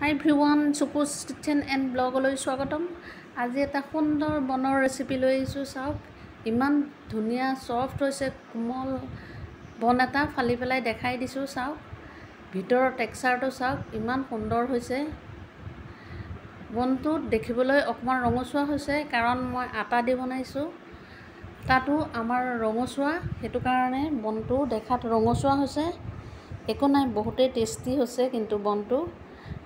Hi everyone, Chuku's kitchen and ব্লগলৈ স্বাগতম। আজি এটা সুন্দৰ বনৰ ৰেচিপি লৈ আহিছোঁ। চাওক, ইমান ধুনীয়া ছফ্ট হৈছে, কোমল বন এটা ফালি পেলাই দেখাই দিছোঁ। চাওক, ভিতৰৰ টেক্সাৰটো চাওক, ইমান সুন্দৰ হৈছে। বনটো দেখিবলৈ অকণমান ৰঙচুৱা হৈছে, কাৰণ মই আটা দি বনাইছোঁ। আটাটো আমাৰ ৰঙচুৱা, সেইটো কাৰণে বনটো দেখাত ৰঙচুৱা হৈছে। একো নাই, বহুতেই টেষ্টি হৈছে কিন্তু বনটো।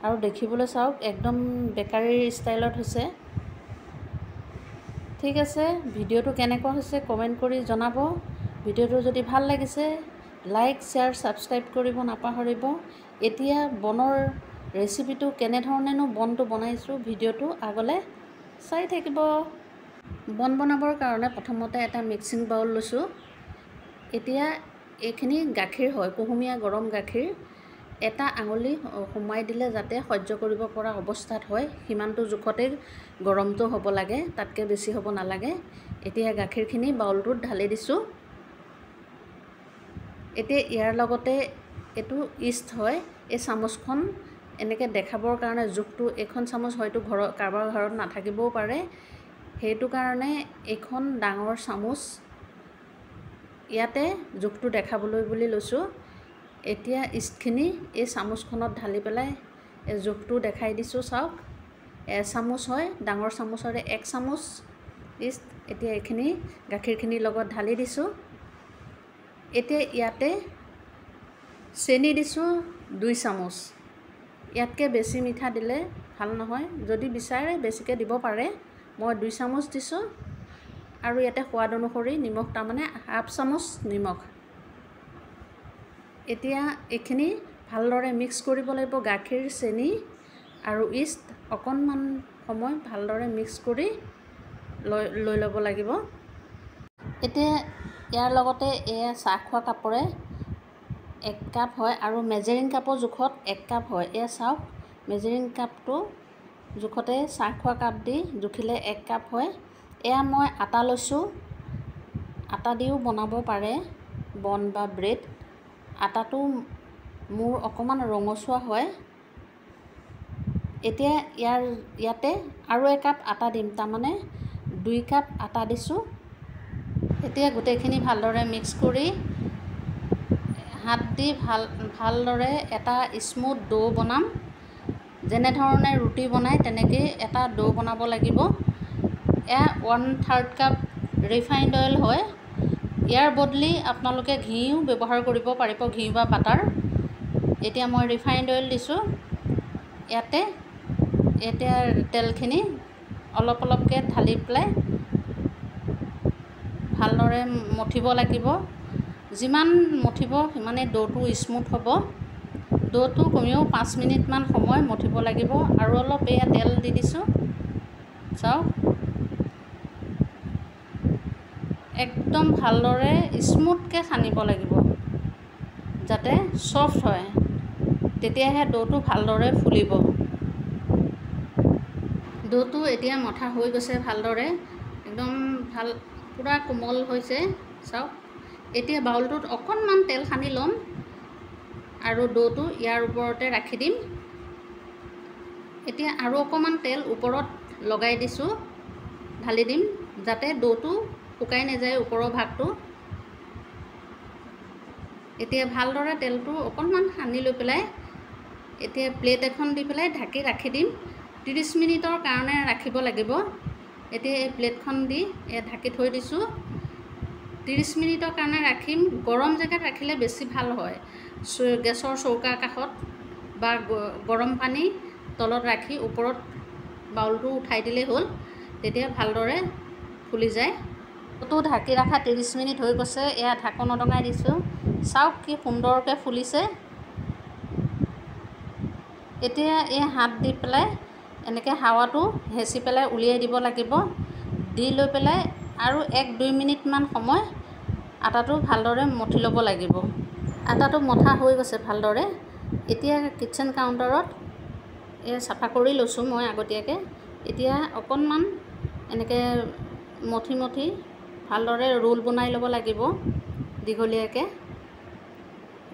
আৰু দেখিবলৈ চাওক, একদম বেকাৰীৰ ষ্টাইলত হৈছে। ঠিক আছে, ভিডিঅ'টো কেনেকুৱা হৈছে কমেণ্ট কৰি জনাব। ভিডিঅ'টো যদি ভাল লাগিছে লাইক, শ্বেয়াৰ, ছাবস্ক্ৰাইব কৰিব নাপাহৰিব। এতিয়া বনৰ ৰেচিপিটো কেনেধৰণেনো বনটো বনাইছোঁ, ভিডিঅ'টো আগলৈ চাই থাকিব। বন বনাবৰ কাৰণে প্ৰথমতে এটা মিক্সিং বাউল লৈছোঁ। এতিয়া এইখিনি গাখীৰ হয়, কুহুমীয়া গৰম গাখীৰ। এটা আঙুলি সোমাই দিলে যাতে সহ্য কৰিব পৰা অৱস্থাত হয়, সিমানটো জোখতেই গৰমটো হ'ব লাগে, তাতকৈ বেছি হ'ব নালাগে। এতিয়া গাখীৰখিনি বাউলটোত ঢালি দিছোঁ। এতিয়া ইয়াৰ লগতে এইটো ইষ্ট হয়। এই চামুচখন এনেকৈ দেখাবৰ কাৰণে জোখটো, এইখন চামুচ হয়তো ঘৰত কাৰোবাৰ ঘৰত নাথাকিবও পাৰে, সেইটো কাৰণে এইখন ডাঙৰ চামুচ ইয়াতে জোখটো দেখাবলৈ বুলি লৈছোঁ। এতিয়া ইষ্টখিনি এই চামুচখনত ঢালি পেলাই এই জোখটো দেখাই দিছোঁ। চাওক, এচামুচ হয়, ডাঙৰ চামুচৰে এক চামুচ ইষ্ট। এতিয়া এইখিনি গাখীৰখিনিৰ লগত ঢালি দিছোঁ। এতিয়া ইয়াতে চেনি দিছোঁ 2 চামুচ। ইয়াতকৈ বেছি মিঠা দিলে ভাল নহয়, যদি বিচাৰে বেছিকৈ দিব পাৰে। মই 2 চামুচ দিছোঁ। আৰু ইয়াতে সোৱাদ অনুসৰি নিমখ, তাৰমানে হাফ চামুচ নিমখ। এতিয়া এইখিনি ভালদৰে মিক্স কৰিব লাগিব। গাখীৰ, চেনি আৰু ইষ্ট অকণমান সময় ভালদৰে মিক্স কৰি লৈ ল'ব লাগিব। এতিয়া ইয়াৰ লগতে এয়া চাহ খোৱা কাপৰে 1 কাপ হয় আৰু মেজাৰিং কাপৰ জোখত 1 কাপ হয়। এয়া চাওক, মেজাৰিং কাপটো জোখতে চাহ খোৱা কাপ দি জুখিলে 1 কাপ হয়। এয়া মই আটা লৈছোঁ। আটা দিও বনাব পাৰে বন বা ব্ৰেড। আটাটো মোৰ অকণমান ৰঙচুৱা হয়। এতিয়া ইয়াতে আৰু 1 কাপ আটা দিম, তাৰমানে 2 কাপ আটা দিছোঁ। এতিয়া গোটেইখিনি ভালদৰে মিক্স কৰি হাত দি ভালদৰে এটা স্মুথ ডো বনাম। যেনেধৰণে ৰুটি বনায় তেনেকেই এটা ডো বনাব লাগিব। এয়া 1/3 কাপ ৰিফাইণ্ড অইল হয়। ইয়াৰ বদলি আপোনালোকে ঘিঁও ব্যৱহাৰ কৰিব পাৰিব, ঘিঁ বা বাটাৰ। এতিয়া মই ৰিফাইণ্ড অইল দিছোঁ ইয়াতে। এতিয়া তেলখিনি অলপ অলপকৈ ঢালি পেলাই ভালদৰে মঠিব লাগিব। যিমান মঠিব সিমানেই ড'টো স্মুথ হ'ব। ড'টো কমেও 5 মিনিটমান সময় মঠিব লাগিব। আৰু অলপ এয়া তেল দি দিছোঁ। চাওক, একদম ভালদৰে স্মুথকৈ সানিব লাগিব যাতে ছফ্ট হয়, তেতিয়াহে ড'টো ভালদৰে ফুলিব। ড'টো এতিয়া মথা হৈ গৈছে ভালদৰে, একদম ভাল পূৰা কোমল হৈছে। চাওক, এতিয়া বাউলটোত অকণমান তেল সানি ল'ম আৰু ড'টো ইয়াৰ ওপৰতে ৰাখি দিম। এতিয়া আৰু অকণমান তেল ওপৰত লগাই দিছোঁ, ঢালি দিম যাতে ড'টো শুকাই নাযায় ওপৰৰ ভাগটো। এতিয়া ভালদৰে তেলটো অকণমান সানি লৈ পেলাই এতিয়া প্লেট এখন দি পেলাই ঢাকি ৰাখি দিম। 30 মিনিটৰ কাৰণে ৰাখিব লাগিব। এতিয়া এই প্লেটখন দি ঢাকি থৈ দিছোঁ। 30 মিনিটৰ কাৰণে ৰাখিম। গৰম জেগাত ৰাখিলে বেছি ভাল হয়, গেছৰ চৌকাৰ কাষত বা গৰম পানী তলত ৰাখি ওপৰত বাউলটো উঠাই দিলেই হ'ল, তেতিয়া ভালদৰে ফুলি যায়। তো ঢাকি ৰখা 30 মিনিট হৈ গৈছে। এয়া ঢাকোন ওদঙাই দিছোঁ। চাওক কি সুন্দৰকৈ ফুলিছে। এতিয়া এই হাত দি পেলাই এনেকৈ হাৱাটো হেঁচি পেলাই উলিয়াই দিব লাগিব। দি লৈ পেলাই আৰু 1-2 মিনিটমান সময় আটাটো ভালদৰে মঠি ল'ব লাগিব। আটাটো মঠা হৈ গৈছে ভালদৰে। এতিয়া কিটচেন কাউণ্টাৰত এই চাফা কৰি লৈছোঁ মই আগতীয়াকৈ। এতিয়া অকণমান এনেকৈ মঠি মঠি ভালদৰে ৰোল বনাই ল'ব লাগিব দীঘলীয়াকৈ।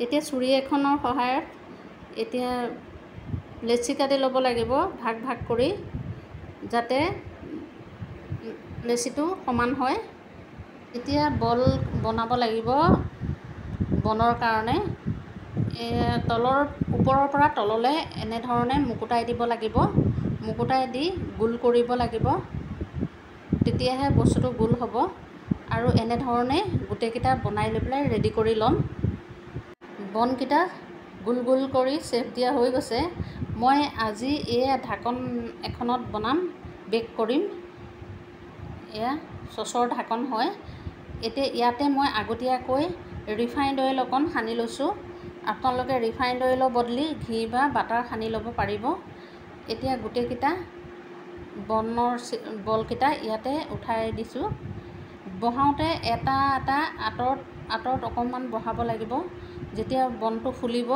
এতিয়া চুৰি এখনৰ সহায়ত এতিয়া লেচি কাটি ল'ব লাগিব ভাগ ভাগ কৰি, যাতে লেচিটো সমান হয়। এতিয়া বল বনাব লাগিব। বনৰ কাৰণে তলৰ ওপৰৰ পৰা তললৈ এনেধৰণে মুকুটাই দিব লাগিব। মুকুটাই দি গোল কৰিব লাগিব, তেতিয়াহে বস্তুটো গোল হ'ব। আৰু এনেধৰণে গোটেইকেইটা বনাই লৈ পেলাই ৰেডি কৰি ল'ম। বনকেইটা গোল গোল কৰি চেপ দিয়া হৈ গৈছে। মই আজি এয়া ঢাকন এখনত বনাম, বেক কৰিম। এয়া চচৰ ঢাকন হয়। এতিয়া ইয়াতে মই আগতীয়াকৈ ৰিফাইণ্ড অইল অকণ সানি লৈছোঁ। আপোনালোকে ৰিফাইণ্ড অইলৰ বদলি ঘি বা বাটাৰ সানি ল'ব পাৰিব। এতিয়া গোটেইকেইটা বনৰ বলকেইটা ইয়াতে উঠাই দিছোঁ। বহাওঁতে এটা এটা আঁতৰত আঁতৰত অকণমান বহাব লাগিব। যেতিয়া বনটো ফুলিব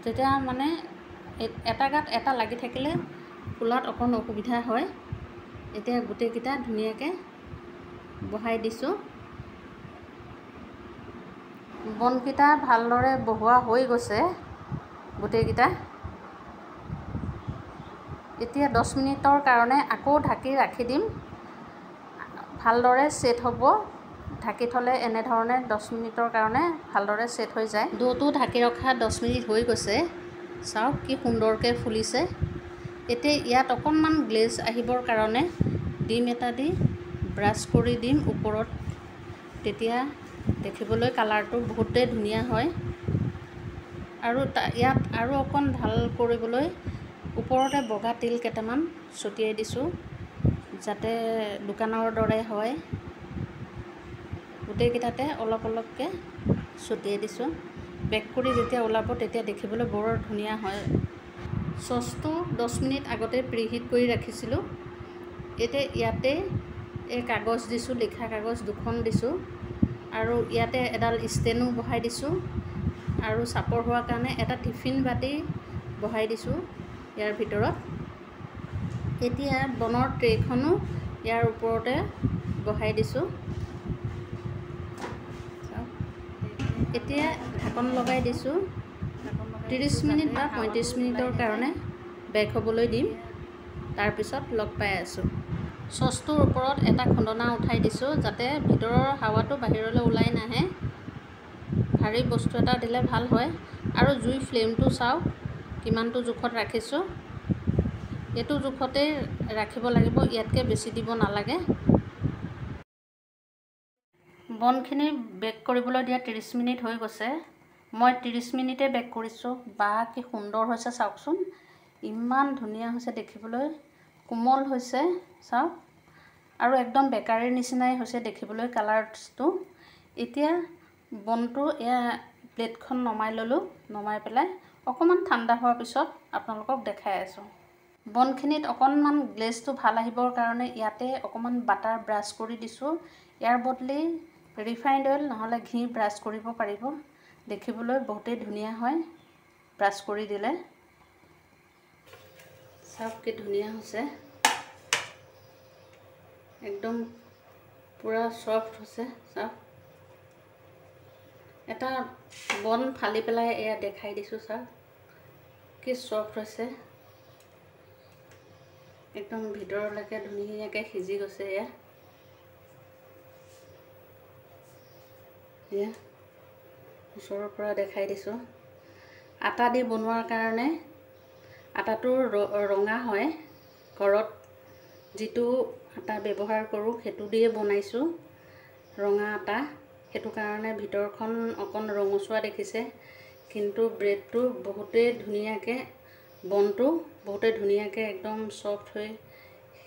তেতিয়া মানে এটা গাত এটা লাগি থাকিলে ফুলাত অকণ অসুবিধা হয়। এতিয়া গোটেইকেইটা ধুনীয়াকৈ বহাই দিছোঁ। বনকেইটা ভালদৰে বহোৱা হৈ গৈছে গোটেইকেইটা। এতিয়া 10 মিনিটৰ কাৰণে আকৌ ঢাকি ৰাখি দিম। ভালদৰে ছেট হ'ব। ঢাকি থ'লে এনেধৰণে 10 মিনিটৰ কাৰণে ভালদৰে ছেট হৈ যায়। দ'টো ঢাকি ৰখা 10 মিনিট হৈ গৈছে। চাওক কি সুন্দৰকৈ ফুলিছে। এতিয়া ইয়াত অকণমান গ্লেজ আহিবৰ কাৰণে ডিম এটা দি ব্ৰাছ কৰি দিম ওপৰত, তেতিয়া দেখিবলৈ কালাৰটো বহুতেই ধুনীয়া হয়। আৰু ইয়াত আৰু অকণ ভাল কৰিবলৈ ওপৰতে বগা তিল কেইটামান ছটিয়াই দিছোঁ, যাতে দোকানৰ দৰে হয়। গোটেইকেইটাতে অলপ অলপকৈ ছটিয়াই দিছোঁ। বেক কৰি যেতিয়া ওলাব তেতিয়া দেখিবলৈ বৰ ধুনীয়া হয়। চচটো 10 মিনিট আগতে প্ৰিহিট কৰি ৰাখিছিলোঁ। এতিয়া ইয়াতে এই কাগজ দিছোঁ, লিখা কাগজ দুখন দিছোঁ। আৰু ইয়াতে এডাল ষ্টেণ্ডো বহাই দিছোঁ। আৰু চাপৰ হোৱাৰ কাৰণে এটা টিফিন বাতি বহাই দিছোঁ ইয়াৰ ভিতৰত। এতিয়া বনৰ ট্ৰেখনো ইয়াৰ ওপৰতে বহাই দিছোঁ। এতিয়া ঢাকন লগাই দিছোঁ। 30 মিনিট বা 35 মিনিটৰ কাৰণে বেক হ'বলৈ দিম। তাৰপিছত লগ পাই আছোঁ। চচটোৰ ওপৰত এটা খুন্দনা উঠাই দিছোঁ, যাতে ভিতৰৰ হাৱাটো বাহিৰলৈ ওলাই নাহে। ভাৰী বস্তু এটা দিলে ভাল হয়। আৰু জুই ফ্লেমটো চাওক কিমানটো জোখত ৰাখিছোঁ। এইটো জোখতেই ৰাখিব লাগিব, ইয়াতকৈ বেছি দিব নালাগে। বনখিনি বেক কৰিবলৈ দিয়া 30 মিনিট হৈ গৈছে। মই 30 মিনিটেই বেক কৰিছোঁ। বা কি সুন্দৰ হৈছে চাওকচোন, ইমান ধুনীয়া হৈছে দেখিবলৈ, কোমল হৈছে চাওক, আৰু একদম বেকাৰীৰ নিচিনাই হৈছে দেখিবলৈ কালাৰটো। এতিয়া বনটো এয়া প্লেটখন নমাই ল'লোঁ। নমাই পেলাই অকণমান ঠাণ্ডা হোৱাৰ পিছত আপোনালোকক দেখাই আছোঁ। বনখিনিত অকণমান গ্লেজটো ভাল আহিবৰ কাৰণে ইয়াতে অকণমান বাটাৰ ব্ৰাছ কৰি দিছোঁ। ইয়াৰ বদলি ৰিফাইণ্ড অইল নহ'লে ঘি ব্ৰাছ কৰিব পাৰিব। দেখিবলৈ বহুতেই ধুনীয়া হয় ব্ৰাছ কৰি দিলে। চাওক কি ধুনীয়া হৈছে, একদম পূৰা চফ্ট হৈছে। চাওক, এটা বন ফালি পেলাই এয়া দেখাই দিছোঁ। চাওক কি চফ্ট হৈছে, একদম ভিতৰলৈকে ধুনীয়াকৈ সিজি গৈছে। এয়া এয়া ওচৰৰ পৰা দেখাই দিছোঁ। আটা দি বনোৱাৰ কাৰণে আটাটো ৰঙা হয়। ঘৰত যিটো আটা ব্যৱহাৰ কৰোঁ সেইটো দিয়ে বনাইছোঁ, ৰঙা আটা। সেইটো কাৰণে ভিতৰখন অকণ ৰঙচুৱা দেখিছে, কিন্তু ব্ৰেডটো বহুতেই ধুনীয়াকৈ, বনটো বহুতেই ধুনীয়াকৈ একদম চফ্ট হৈ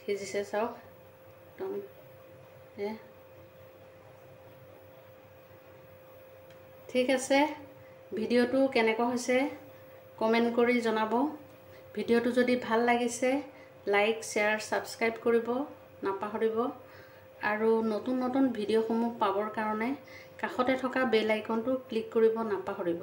সিজিছে। চাওক একদম। ঠিক আছে, ভিডিঅ'টো কেনেকুৱা হৈছে কমেণ্ট কৰি জনাব। ভিডিঅ'টো যদি ভাল লাগিছে লাইক, শ্বেয়াৰ, ছাবস্ক্ৰাইব কৰিব নাপাহৰিব। আৰু নতুন নতুন ভিডিঅ'সমূহ পাবৰ কাৰণে কাষতে থকা বেল আইকনটো ক্লিক কৰিব নাপাহৰিব।